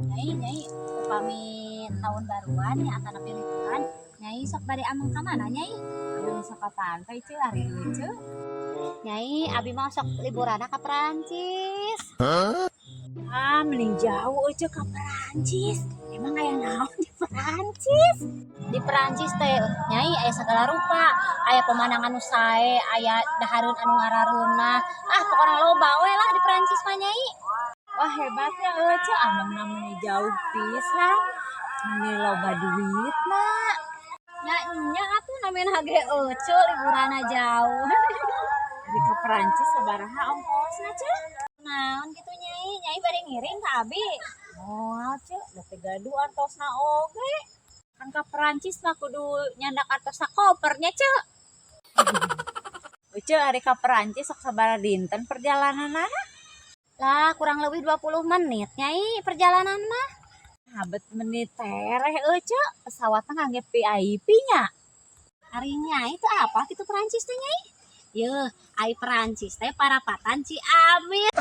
Nyai, Nyai, upami tahun baruan ya atanapi liburan, Nyai sok bade ameng ka mana, Nyai? Abi sok ka pantai, Ceu, ari Ece? Nyai, abi mah sok liburan ka Perancis. Ah, mending jauh, Ece, ka Perancis. Emang aya naon di Perancis? Di Perancis teh, Nyai, aya segala rupa, aya pemandangan nu sae, aya dahareun anu ngarareunah. Ah, pokokna loba we lah di Perancis mah, Nyai. Wah, hebatnya Ece, amengna meni jauh pisan. Meni loba duitna. Nya nya atuh, namina ge Ece liburanna jauh. Ari ka Perancis sabaraha ongkosna, Ceu? Naon gitu, Nyai? Nyai bade ngiring ka abi? Moal, Ceu, da teu gaduh artosna oge. Kan ka Perancis mah kudu nyandak artos kopernya, Ceu. Ece, ari ka Perancis sok sabaraha dinten perjalananna? Lah, kurang lebih 20 menit, Nyai, perjalanan mah. Habet meni tereh, Ece, pesawatna ngangge VIP nya. Ari Nyai itu apa gitu Perancis teh, Nyai? Yeuh, ai Perancis teh parapatan Ciamis.